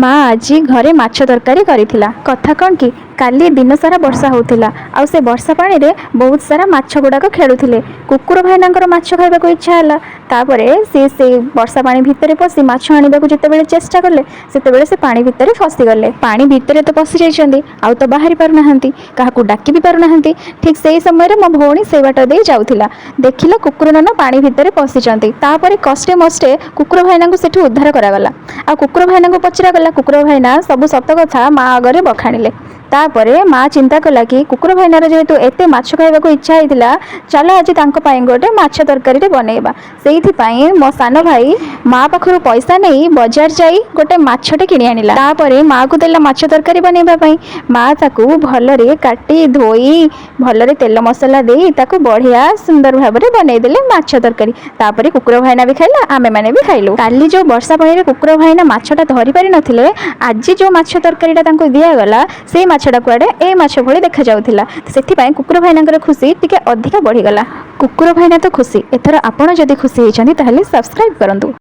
ମା ଆଜି ଘରେ ମାଛ ତରକାରୀ କରିଥିଲା। କଥା କ'ଣ କି, କାଲି ଦିନସାରା ବର୍ଷା ହେଉଥିଲା ଆଉ ସେ ବର୍ଷା ପାଣିରେ ବହୁତ ସାରା ମାଛ ଗୁଡ଼ାକ ଖେଳୁଥିଲେ। କୁକୁର ଭାଇନାଙ୍କର ମାଛ ଖାଇବାକୁ ଇଚ୍ଛା ହେଲା। ତାପରେ ସିଏ ସେଇ ବର୍ଷା ପାଣି ଭିତରେ ପଶି ମାଛ ଆଣିବାକୁ ଯେତେବେଳେ ଚେଷ୍ଟା କଲେ, ସେତେବେଳେ ସେ ପାଣି ଭିତରେ ଫସିଗଲେ। ପାଣି ଭିତରେ ତ ପଶି ଯାଇଛନ୍ତି, ଆଉ ତ ବାହାରି ପାରୁନାହାନ୍ତି, କାହାକୁ ଡାକି ବି ପାରୁନାହାନ୍ତି। ଠିକ୍ ସେଇ ସମୟରେ ମୋ ଭଉଣୀ ସେଇ ବାଟ ଦେଇ ଯାଉଥିଲା। ଦେଖିଲା କୁକୁର ନନା ପାଣି ଭିତରେ ପଶିଛନ୍ତି। ତାପରେ କଷ୍ଟେ ମଷ୍ଟେ କୁକୁର ଭାଇନାଙ୍କୁ ସେଠୁ ଉଦ୍ଧାର କରାଗଲା ଆଉ କୁକୁର ଭାଇନାଙ୍କୁ ପଚରାଗଲା। କୁକୁର ଭାଇନା ସବୁ ସତ କଥା ମା ଆଗରେ ବଖାଣିଲେ। ତାପରେ ମା ଚିନ୍ତା କଲା କି କୁକୁର ଭାଇନାର ଯେହେତୁ ଏତେ ମାଛ ଖାଇବାକୁ ଇଚ୍ଛା ହେଇଥିଲା, ଚାଲ ଆଜି ତାଙ୍କ ପାଇଁ ଗୋଟେ ମାଛ ତରକାରୀଟେ ବନେଇବା। ସେଇଥିପାଇଁ ମୋ ସାନ ଭାଇ ମା ପାଖରୁ ପଇସା ନେଇ ବଜାର ଯାଇ ଗୋଟେ ମାଛଟେ କିଣି ଆଣିଲା। ତାପରେ ମାକୁ ଦେଲା ମାଛ ତରକାରୀ ବନେଇବା ପାଇଁ। ମା ତାକୁ ଭଲରେ କାଟି ଧୋଇ, ଭଲରେ ତେଲ ମସଲା ଦେଇ ତାକୁ ବଢ଼ିଆ ସୁନ୍ଦର ଭାବରେ ବନେଇଦେଲେ ମାଛ ତରକାରୀ। ତାପରେ କୁକୁର ଭାଇନା ବି ଖାଇଲା, ଆମେମାନେ ବି ଖାଇଲୁ। କାଲି ଯେଉଁ ବର୍ଷା ପାଣିରେ କୁକୁର ଭାଇନା ମାଛଟା ଧରି ପାରିନଥିଲେ, ଆଜି ଯେଉଁ ମାଛ ତରକାରୀଟା ତାଙ୍କୁ ଦିଆଗଲା, ସେଇ ମାଛଟା କୁଆଡ଼େ ଏ ମାଛ ଭଳି ଦେଖାଯାଉଥିଲା। ସେଥିପାଇଁ କୁକୁର ଭାଇନାଙ୍କର ଖୁସି ଟିକେ ଅଧିକା ବଢ଼ିଗଲା। କୁକୁର ଭାଇନା ତ ଖୁସି। ଏଥର ଆପଣ ଯଦି ଖୁସି ହେଇଛନ୍ତି, ତାହେଲେ ସବସ୍କ୍ରାଇବ୍ କରନ୍ତୁ।